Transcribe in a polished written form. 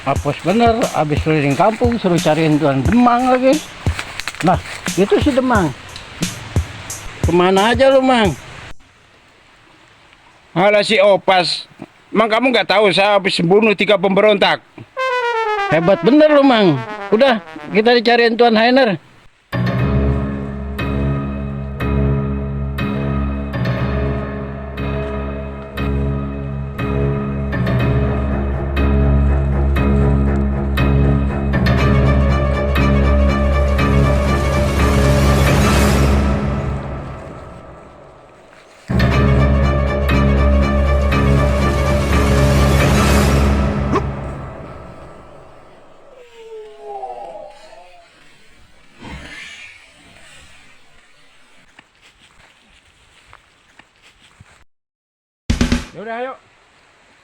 Apus bener, abis keliling kampung suruh cariin tuan Demang lagi. Nah, itu si Demang. Kemana aja lu, Mang? Halah si Opas, emang kamu nggak tahu saya habis bunuh 3 pemberontak? Hebat bener lu, Mang. Udah, kita dicariin tuan Hainer. Yaudah, ayo.